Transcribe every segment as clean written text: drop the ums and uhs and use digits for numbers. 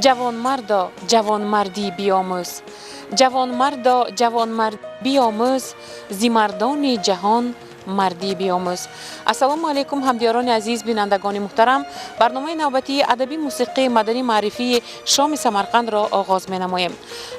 Ҷавонмардо, ҷавонмардӣ биомӯз, ҷавонмардо, ҷавонмард биомӯз, зи мардони ҷаҳон мардӣ биомӯз. Ассалому алайкум, ҳамдиёрони азиз, бинандагони муҳтарам. Барномаи навбатии адабӣ, мусиқӣ, маданӣ, маърифии «Шоми Самарқандро» оғоз менамоем.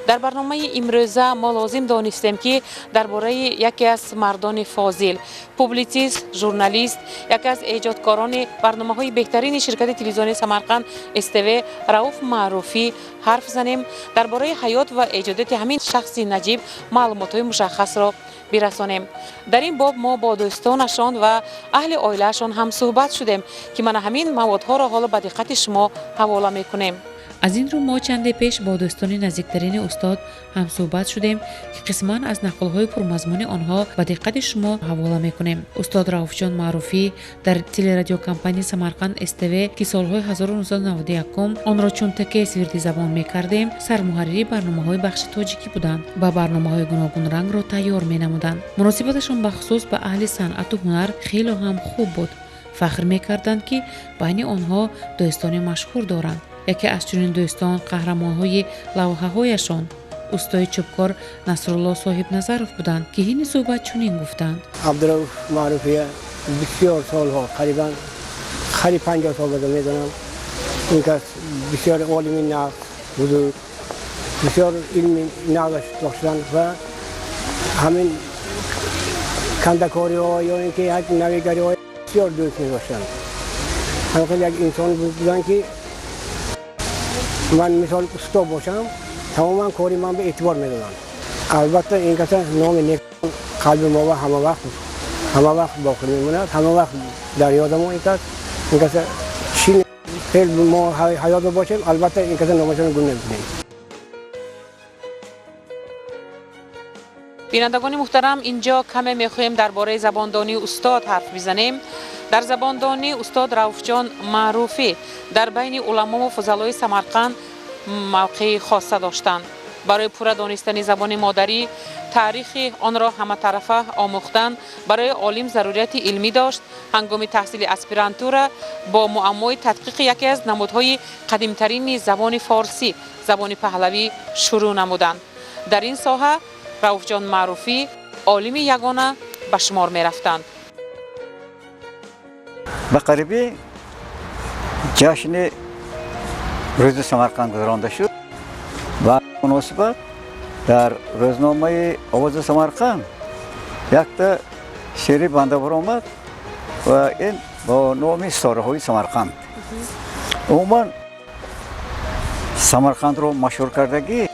Дар барномаи имрӯза мо лозим донистем, ки дар бораи яке аз мардони фозил, публитсист, журналист, яке аз эҷодкорони барномаҳои беҳтарини ширкати телевизионии Самарқанд СТВ Рауф Маъруфӣ ҳарф занем. Дар бораи ҳаёт ва эҷодияти ҳамин шахси наҷиб маълумотҳои мушаххасро бирасонем. Дар ин боб мо бо дӯстонашон ва аҳли оилаашон ҳам суҳбат шудем, ки мана ҳамин маводҳоро ҳоло ба диққати шумо ҳавола мекунем. Аз ин рӯ мо чанде пеш бо дӯстони наздиктарини устод ҳамсӯҳбат шудем, ки қисман аз нақлҳои пурмазмуни онҳо ба диққати шумо ҳавола мекунем. Устод Рауфҷон Маъруфӣ дар телерадиокомпанияи Самарқанд СТВ, ки солҳои 1991 онро чун такес вирди забон мекардем, сармуҳаррири барномаҳои бахши тоҷикӣ буданд ва барномаҳои гуногунрангро тайёр менамуданд. Муносибаташон бахусус ба аҳли санъату ҳунар хело ҳам хуб буд. Фахр мекарданд, ки байни онҳо дӯстони машҳур доранд. Яке аз чунин дӯстон қаҳрамонҳои лавҳаҳояшон устои чӯбкор Насрулло Соҳибназаров буданд, ки ҳини суҳбат чунин гуфтанд. Абдурауф Маъруфия бисёр солҳо, қарибан қариб 50 сол буда медонам. Ин кас бисёр олими нағз, бузург, бисёр илми нағзаш доштанд ва ҳамин кандакориҳо ё ин ки як навигариҳо бисёр дӯст медоштанд. Ҳамин хел як инсон буданд, ки ман мисол усто бошам, тамоман кори ман ба эътибор медоданд. Албатта, ин каса номи нек қалби мо ва ҳама вақт, ҳама вақт боқӣ мемонад, ҳама вақт дар ёдамо ин кас. Ин каса чӣ хел мо ҳаёт бошем, албатта, ин каса номашонро гум намекунем. Бинандагони муҳтарам, инҷо каме мехоҳем дар бораи забондонии устод ҳарф бизанем. Дар забондонӣ устод Рауфҷон Маъруфӣ дар байни уламову фузалои Самарқанд мавқеи хоса доштанд. Барои пурра донистани забони модарӣ, таърихи онро ҳаматарафа омӯхтан барои олим зарурияти илмӣ дошт. Ҳангоми таҳсили аспирантура бо муаммои тадқиқи яке аз намудҳои қадимтарини забони форсӣ, забони паҳлавӣ, шурӯъ намуданд. Дар ин соҳа Рауфҷон Маъруфӣ олими ягона ба шумор мерафтанд. Ба қарибӣ ҷашни рӯзи Самарқанд гузаронда шуд ва муносибат дар рӯзномаи «Овози Самарқанд» якта шеъри банда баромад ва ин бо номи «Ситораҳои Самарқанд». Умуман, Самарқандро машҳур кардагӣ,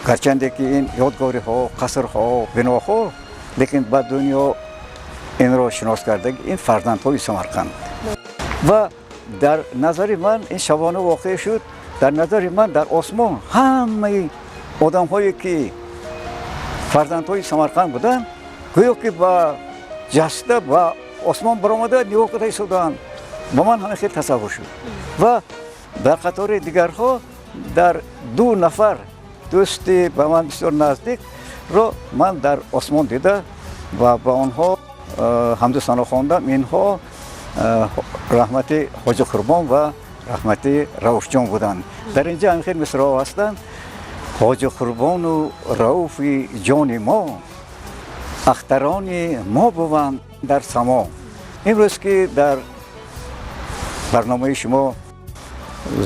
гарчанде ки ин ёдгориҳо, қасрҳо, биноҳо, лекин ба дунё инро шинос кардагӣ ин фарзандҳои Самарқанд. Ва дар назари ман ин шабона воқеъ шуд. Дар назари ман дар осмон ҳамаи одамҳое, ки фарзандҳои Самарқанд буданд, гӯё ки ба ҷаста ба осмон баромада нигоҳ карда истоданд. Ба ман ҳамин хел тасаввур шуд. Ва дар қатори дигарҳо дар ду нафар дӯсти ба ман бисёр наздикро ман дар осмон дида ва ба онҳо ҳамду сано хондам. Инҳо раҳмати Ҳоҷи Қурбон ва раҳмати Рауфҷон буданд. Дар инҷа ҳамин хел мисраҳо ҳастанд: Ҳоҷи Қурбону Рауфи ҷони мо ахтарони мо буванд дар само. Имрӯз, ки дар барномаи шумо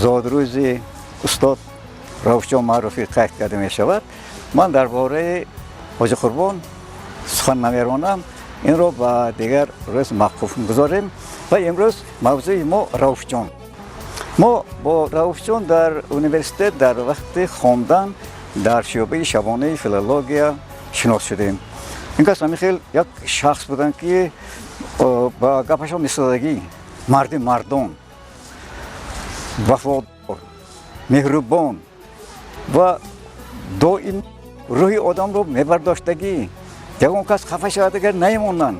зодрӯзи устод Рауфҷон Маъруфӣ қайд карда мешавад, ман дар бораи Ҳоҷи Қурбон сухан намеронам, инро ба дигар рӯз мавқуф гузорем. Ва имрӯз мавзӯи мо Рауфҷон. Мо бо Рауфҷон дар университет дар вақти хондан дар шӯъбаи шабонаи филология шинос шудем. Ин кас ҳамин хел як шахс буданд, ки ба гапашон мисодагӣ, марди мардон, вафодор, меҳрубон ва доим рӯҳи одамро мебардоштагӣ. Ягон кас хафа шавад агар, намемонанд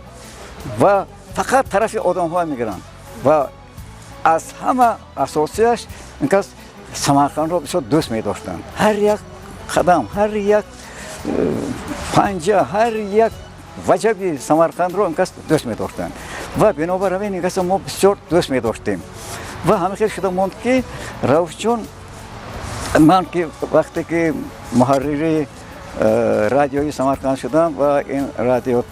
ва фақат тарафи одамҳо мегиранд. Ва аз ҳама асосияш, ин кас Самарқандро бисёр дӯст медоштанд. Ҳар як қадам, ҳар як панҷа, ҳар як ваҷаби Самарқандро ин кас дӯст медоштанд ва бинобар ҳамин ин касро мо бисёр дӯст медоштем. Ва ҳамин хел шуда монд, ки Рауфҷон Ман ки вақте ки муҳаррири радиои Самарқанд шудам ва ин радио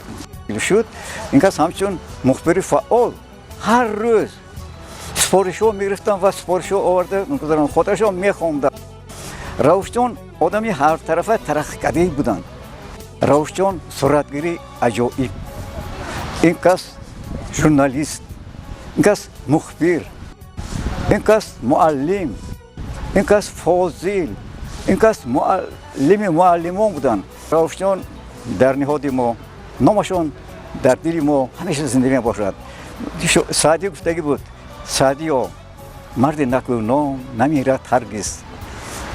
шуд, ин кас ҳамчун мухбири фаъол ҳар рӯз супоришҳо мегирифтам ва супоришҳо оварда мегузаронам, хотирашон мехондам. Рауфҷон одами ҳартарафа тараққикардӣ буданд. Рауфҷон суратгири аҷоиб, ин кас журналист, ин кас мухбир, ин кас муаллим, ин кас фозил, ин кас муаллими муаллимон буданд. Рауфҷон дар ниҳоди мо, номашон дар дили мо ҳамеша зинда мебошад. Саъдӣ гуфтагӣ буд: Саъдиё, марди накӯном намирад ҳаргиз,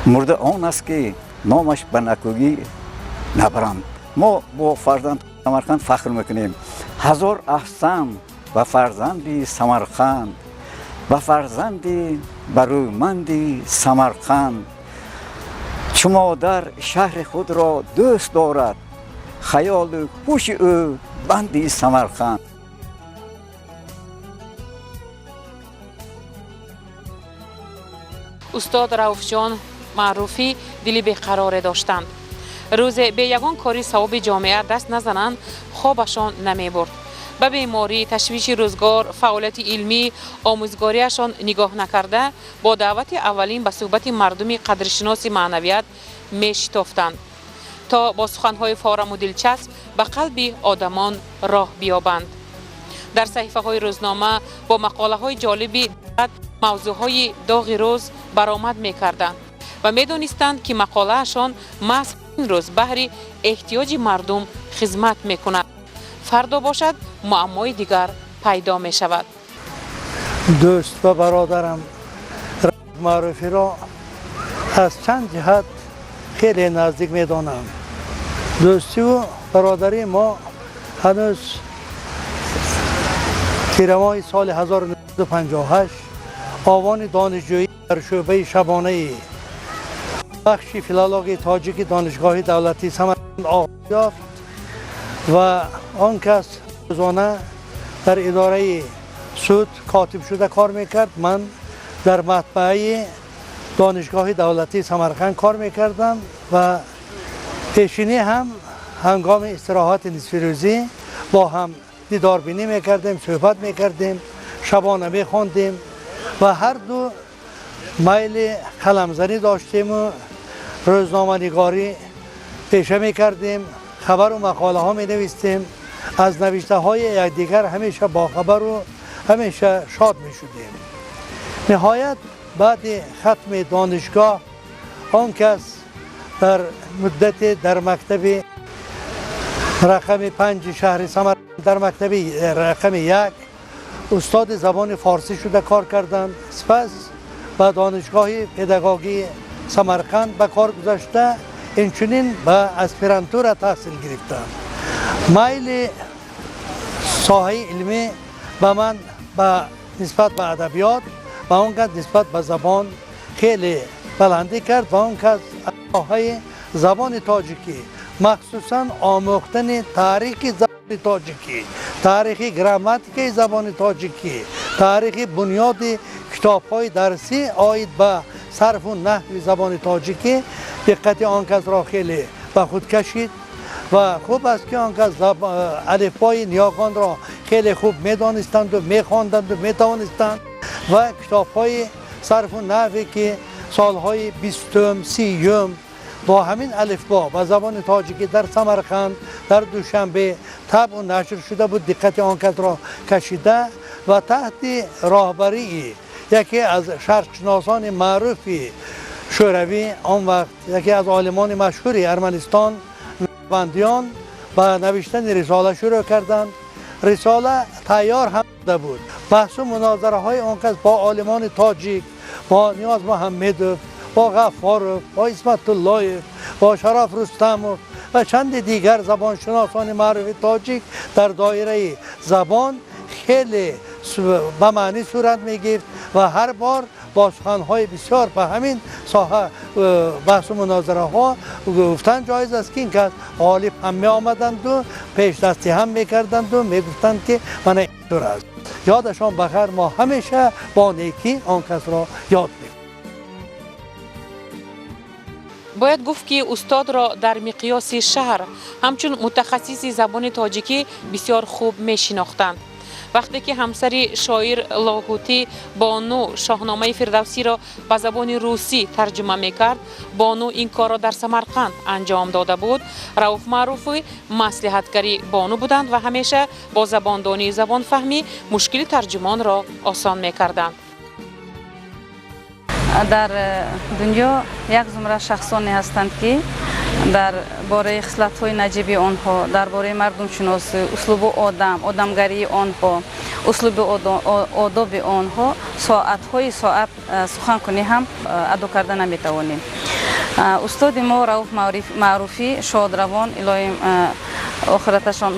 мурда он аст ки номаш ба накӯгӣ набаранд. Мо бо фарзанд Самарқанд фахр мекунем. Ҳазор аҳсан ба фарзанди Самарқанд, ба фарзанди барӯманди Самарқанд. Чу модар шаҳри худро дӯст дорад, хаёлу ҳуши ӯ банди Самарқанд. Устод Рауфҷон Маъруфӣ дили беқароре доштанд. Рӯзе бе ягон кори савоби ҷомеа даст назананд, хобашон намебурд. Ба беморӣ, ташвиши рӯзгор, фаъолияти илмӣ, омӯзгориашон нигоҳ накарда, бо даъвати аввалин ба суҳбати мардуми қадршиноси маънавият мешитофтанд, то бо суханҳои фораму дилчасп ба қалби одамон роҳ биёбанд. Дар саҳифаҳои рӯзнома бо мақолаҳои ҷолиби мавзӯъҳои доғи рӯз баромад мекарданд ва медонистанд, ки мақолаашон маҳз ин рӯз баҳри эҳтиёҷи мардум хизмат мекунад. Фардо бошад, муаммои дигар пайдо мешавад. Дӯст ва бародарам Маъруфиро аз чанд ҷиҳат хеле наздик медонам. Дӯстиву бародарии мо ҳанӯз тирамоҳи соли 1958 овони донишҷӯӣ дар шӯъбаи шабонаи бахши филологияи тоҷики Донишгоҳи давлатии Самарқанд оғоз ёфт ва он кас рӯзона дар идораи суд котиб шуда кор мекард. Ман дар матбааи Донишгоҳи давлатии Самарқанд кор мекардам ва пешинӣ ҳам ҳангоми истироҳати нисфирӯзӣ бо ҳам дидорбинӣ мекардем, суҳбат мекардем, шабона мехондем ва ҳар ду майли қаламзанӣ доштему рӯзноманигорӣ пеша мекардем, хабару мақолаҳо менавистем. Аз навиштаҳои якдигар ҳамеша бохабару ҳамеша шод мешудем. Ниҳоят баъди хатми донишгоҳ он кас дар муддате дар мактаби рақами 5 шаҳри Самарқанд, дар мактаби рақами 1 устоди забони форсӣ шуда кор карданд. Сипас ба Донишгоҳи педагогии Самарқанд ба кор гузашта, инчунин ба аспирантура таҳсил гирифтам. Майли соҳаи илмӣ ба ман ба нисбат ба адабиёт ва он кас нисбат ба забон хеле баландӣ кард ва он кас соҳаи забони тоҷикӣ, махсусан омӯхтани таърихи забони тоҷикӣ, таърихи грамматикаи забони тоҷикӣ, таърихи бунёди китобҳои дарсӣ оид ба сарфу наҳви забони тоҷикӣ диққати он касро хеле ба худ кашид ва хуб аст ки он кас алифбои ниёгонро хеле хуб медонистанду мехонданду метавонистанд ва китобҳои сарфу наҳве ки солҳои 20-ум, 30-юм бо ҳамин алифбо ба забони тоҷикӣ дар Самарқанд, дар Душанбе табъу нашр шуда буд, диққати он касро кашида ва таҳти роҳбарии яке аз шарқшиносони маъруфи шӯравӣ, он вақт яке аз олимони машҳури Арманистон, бандиён, ба навиштани рисола шурӯъ карданд. Рисола тайёр ҳам шуда буд. Баҳсу мунозараҳои он кас бо олимони тоҷик, бо Ниёз Муҳаммедов, бо Ғаффоров, бо Исматуллоев, бо Шароф Рустамов ва чанди дигар забоншиносони маъруфи тоҷик дар доираи забон хеле ба маънӣ сурат мегирифт ва ҳар бор бо суханҳои бисёр ба ҳамин соҳа баҳсу мунозираҳо гуфтан ҷоиз аст, ки ин кас ғолиб ҳам меомаданду пешдастӣ ҳам мекарданду мегуфтанд, ки мана интур аст. Ёдашон бахайр, мо ҳамеша бо некӣ он касро ёд мекунем. Бояд гуфт, ки устодро дар миқёси шаҳр ҳамчун мутахассиси забони тоҷикӣ бисёр хуб мешинохтанд. Вақте ки ҳамсари шоир Лоҳутӣ Бону Шоҳномаи Фирдавсиро ба забони русӣ тарҷума мекард, Бону ин корро дар Самарқанд анҷом дода буд, Рауф Маъруфӣ маслиҳатгари Бону буданд ва ҳамеша бо забондонию забонфаҳмӣ мушкили тарҷумонро осон мекарданд. Дар дунё як зумра шахсоне ҳастанд, ки дар бораи хислатҳои наҷиби онҳо, дар бораи мардумшиносӣ, услубу одам, одамгарии онҳо, услуби одоби онҳо соатҳои соат сухан кунӣ ҳам адо карда наметавонем. Устоди мо Рауф Маъруфӣ шодравон, илоҳим охираташон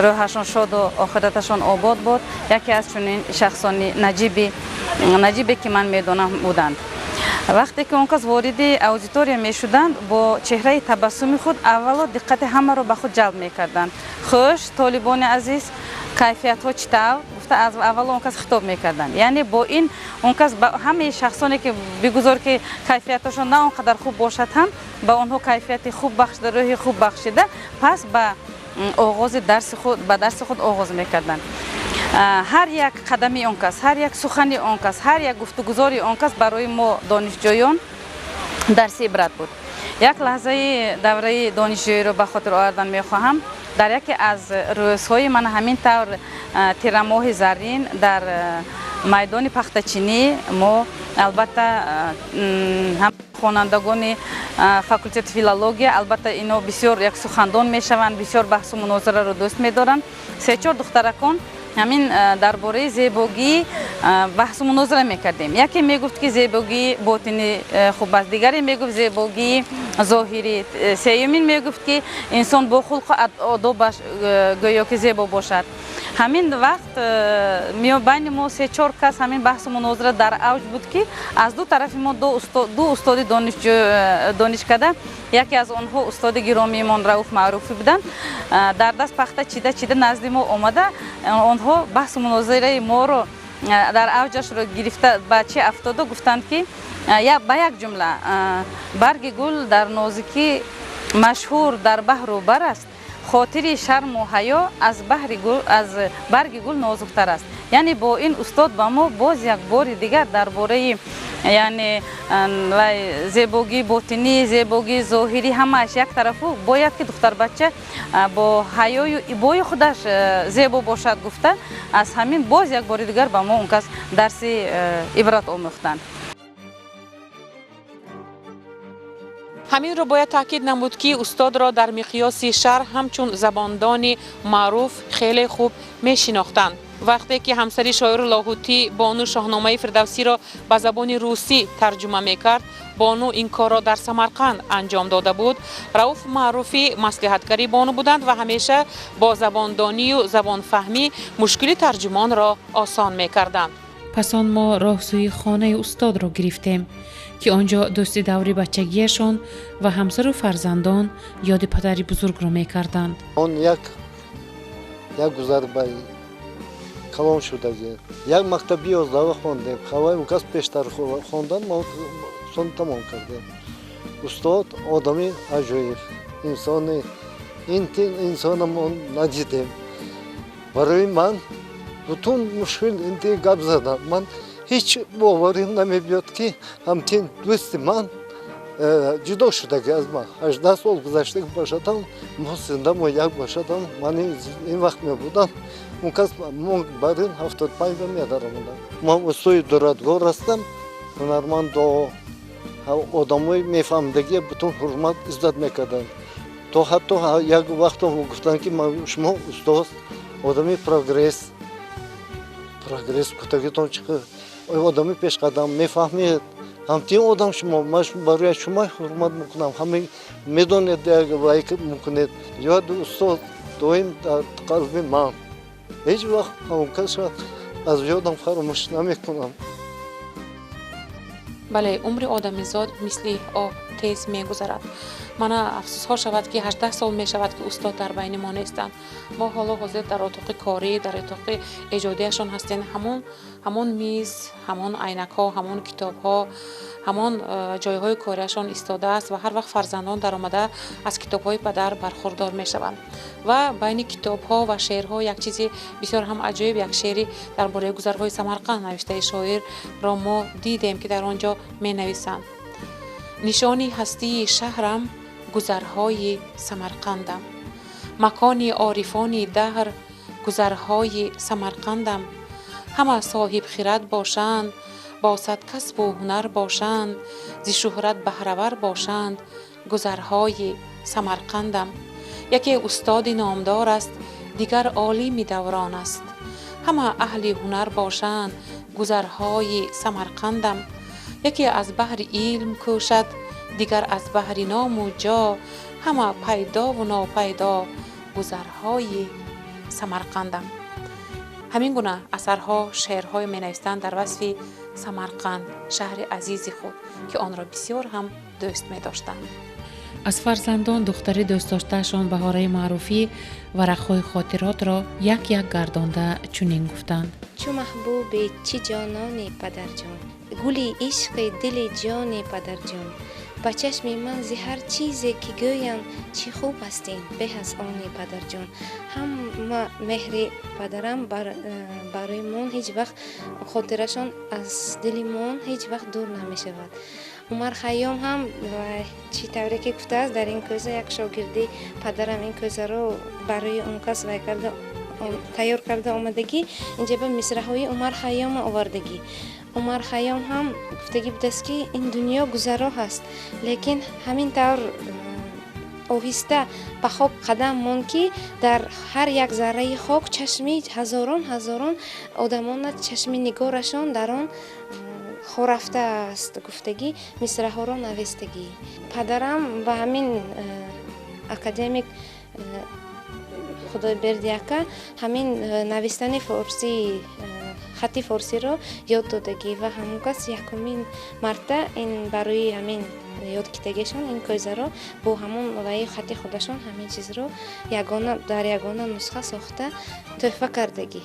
рӯҳашон шоду охираташон обод бод, яке аз чунин шахсони наҷибе, ки ман медонам, буданд. Вақте ки он кас вориди аудитория мешуданд, бо чеҳраи табассуми худ аввало диққати ҳамаро ба худ ҷалб мекарданд. «Хуш, толибони азиз, кайфиятҳо чӣ тавр?» гуфта, аз аввало он кас хитоб мекарданд. Яъне бо ин он кас ба ҳамаи шахсоне, ки бигузор ки кайфияташон на он қадар хуб бошад ҳам, ба онҳо кайфияти хуб бахшида, рӯҳи хуб бахшида, пас ба оғози дарси худ, ба дарси худ оғоз мекарданд. Ҳар як қадами он кас, ҳар як сухани он кас, ҳар як гуфтугузори он кас барои мо донишҷӯён дарси ибрат буд. Як лаҳзаи давраи донишҷӯиро ба хотир овардан мехоҳам. Дар яке аз рӯзҳои ман ҳамин тавр тирамоҳи заррин дар майдони пахтачинӣ мо, албатта, ҳам хонандагони факултети филология, албатта, ино бисёр як сухандон мешаванд, бисёр баҳсу мунозираро дӯст медоранд, се-чор духтаракон ҳамин дар бораи зебогӣ баҳсу мунозира мекардем. Яке мегуфт, ки зебогии ботинӣ хуб аст, дигаре мегуфт, зебогии зоҳирӣ, сеюмин мегуфт, ки инсон бо хулқу одобаш гӯё ки зебо бошад. Ҳамин вақт байни мо се-чор кас ҳамин баҳсу мунозира дар авҷ буд, ки аз ду тарафи мо ду устоди донишкада, яке аз онҳо устоди гиромиимон Рауф Маъруфӣ буданд, дар даст пахта чида чида назди мо омада, онҳо баҳсу мунозираи моро дар авҷашро гирифта, ба чӣ афтода, гуфтанд, ки ба як ҷумла: «Барги гул дар нозикӣ машҳур дар баҳру бар аст, хотири шарму ҳаё аз барги гул нозуктар аст». Яъне бо ин устод ба мо боз як бори дигар дар бораи, яъне, зебогии ботинӣ, зебогии зоҳирӣ, ҳамааш як тарафу, бояд ки духтарбача бо ҳаёю ибои худаш зебо бошад гуфта, аз ҳамин боз як бори дигар ба мо он кас дарси ибрат омӯхтанд. Ҳаминро бояд таъкид намуд, ки устодро дар миқёси шаҳр ҳамчун забондони маъруф хеле хуб мешинохтанд. Вақте ки ҳамсари шоири Лоҳутӣ Бону Шоҳномаи Фирдавсиро ба забони русӣ тарҷума мекард, Бону ин корро дар Самарқанд анҷом дода буд, Рауф Маъруфӣ маслиҳатгари Бону буданд ва ҳамеша бо забондонию забонфаҳмӣ мушкили тарҷумонро осон мекарданд. Пас он мо роҳсӯи хонаи устодро гирифтем, ки он ҷо дӯсти даври бачагиашон ва ҳамсару фарзандон ёди падари бузургро мекарданд. Он як гузарбаи калон шудагӣ, як мактаби 11 хондем. Ҳавай он кас пештар хондан, мо сон тамом кардем. Устод одами аҷоиб инсони, интин инсона мо надидем. Барои ман бутун мушкил инти гап задам, ман ҳеҷ боварим намебиёд, ки ҳамчин дӯсти ман ҷудо шудаги аз ман, 18 сол гузаштаги бошадам, мо зинда мо як бошадам. Ман ин вақт мебудам, он кас барин 75-ба медаромадам. Ман устои дурадгор ҳастам, ҳунармандо, одамои мефаҳмидагия бутун ҳурмат иззат мекарданд, то ҳатто як вақто гуфтанд, ки шумо устоз одами прогресс гуфтагитон чи, одами пешқадам, мефаҳмед, ҳамтин одам шумо, ман барои шумо ҳурмат мекунам, ҳама медонед, вай мекунед. Ёд устод доим дар қалби ман, ҳеҷ вақт ҳамон касро аз ёдам фаромӯш намекунам. Бале, умри одамизод мисли об тез мегузарад. Мана афсӯсҳо шавад, ки 18 сол мешавад, ки устод дар байни мо нестанд. Мо ҳоло ҳозир дар отоқи корӣ, дар отоқи эҷодияшон ҳастем. Ҳамон миз, ҳамон айнакҳо, ҳамон китобҳо, ҳамон ҷойҳои кориашон истодааст ва ҳар вақт фарзандон даромада аз китобҳои падар бархурдор мешаванд. Ва байни китобҳо ва шеърҳо як чизи бисёр ҳам аҷоиб, як шеъри дар бораи гузарҳои Самарқанд навиштаи шоирро мо дидем, ки дар он ҷо менависанд: нишони ҳастии шаҳрам гузарҳои Самарқандам, макони орифони даҳр гузарҳои Самарқандам, ҳама соҳибхират бошанд, бо сад касбу ҳунар бошанд, зи шӯҳрат баҳравар бошанд, гузарҳои Самарқандам. Яке устоди номдор аст, дигар олими даврон аст, ҳама аҳли ҳунар бошанд, гузарҳои Самарқандам. Яке аз баҳри илм кӯшад, дигар аз баҳри ному ҷо, ҳама пайдову нопайдо гузарҳои Самарқандам. Ҳамин гуна асарҳо, шеърҳое менавистанд дар васфи Самарқанд, шаҳри азизи худ, ки онро бисёр ҳам дӯст медоштанд. Аз фарзандон духтари дӯстдоштаашон Баҳораи Маъруфӣ варақҳои хотиротро як-як гардонда чунин гуфтанд: чу маҳбуби чӣ ҷонони падарҷон, гули ишқи дили ҷони падарҷон, ба чашми ман зи ҳар чизе ки гӯянд, чӣ хуб ҳастин беҳ аз они падарҷон. Ҳама меҳри падарам барои мон ҳеҷ вақт хотирашон аз дили мон ҳеҷ вақт дур намешавад. Умар Хайём ҳам чӣ тавре ки гуфтааст, дар ин кӯза як шогирди падарам ин кӯзаро барои он кас вай карда тайёр карда омадагӣ, инҷа ба мисраҳои Умар Хайёма овардагӣ. Умар Хайём ҳам гуфтагӣ будааст, ки ин дунё гузаро ҳаст, лекин ҳамин тавр оҳиста ба хок қадам монд, ки дар ҳар як зарраи хок чашми ҳазорон ҳазорон одамона чашми нигорашон дар он хорафтааст, гуфтагӣ мисраҳоро навистагӣ. Падарам ба ҳамин академик Худойберди ака ҳамин навистани форсӣ, хати форсиро ёд додагӣ ва ҳамон кас якумин марта ин барои ҳамин ёдгитагишон ин кӯзаро бо ҳамон ваи хати худашон ҳамин чизро ягона дар ягона нусха сохта тӯҳфа кардагӣ.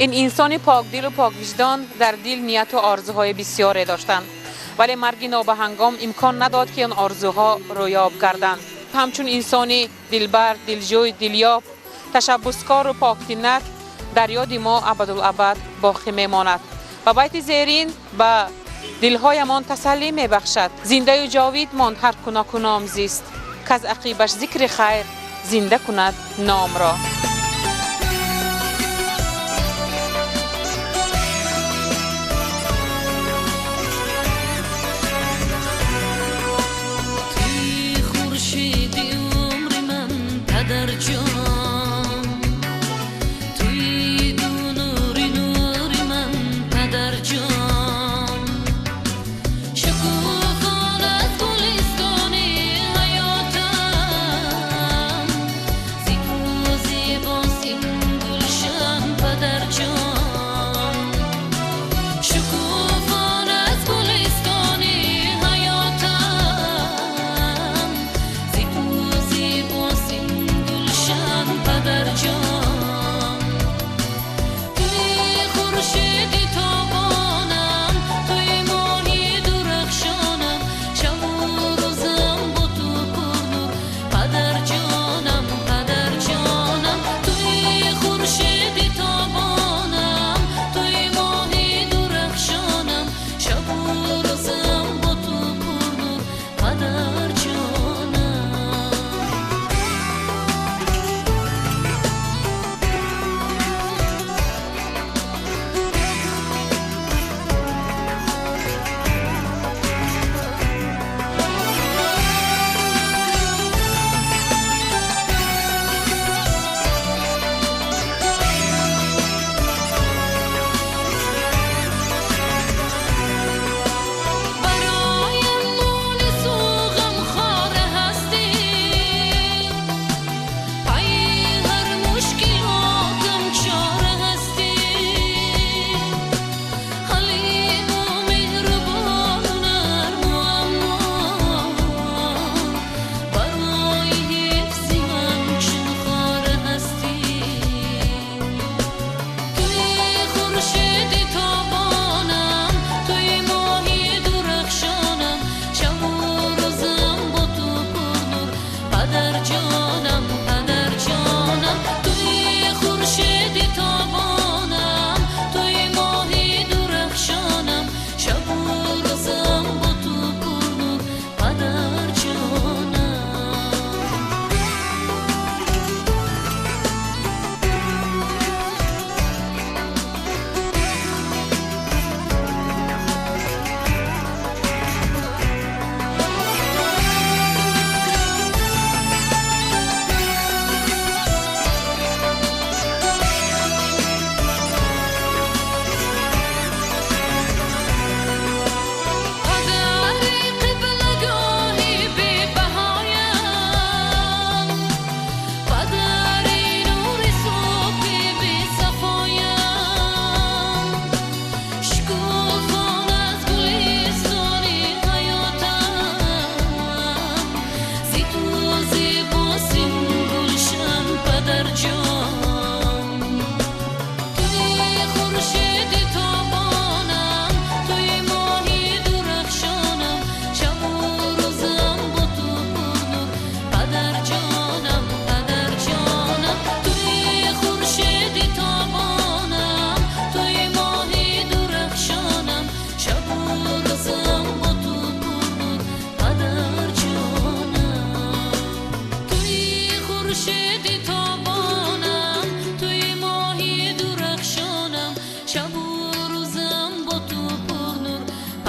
Ин инсони покдилу поквиҷдон дар дил нияту орзуҳои бисёре доштанд, вале марги нобаҳангом имкон надод, ки он орзуҳо рӯёб гарданд. Ҳамчун инсони дилбар, дилҷӯй, дилёб, ташаббускору поктинат дар ёди мо абадулабад боқӣ мемонад ва байти зерин ба дилҳоямон тасаллӣ мебахшад: зиндаю ҷовид монд ҳар куноку ном зист, каз ақибаш зикри хайр зинда кунад номро. Шукуфон аз гулистони ҳаётам, зи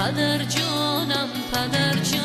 Падарҷонам, падарҷонам.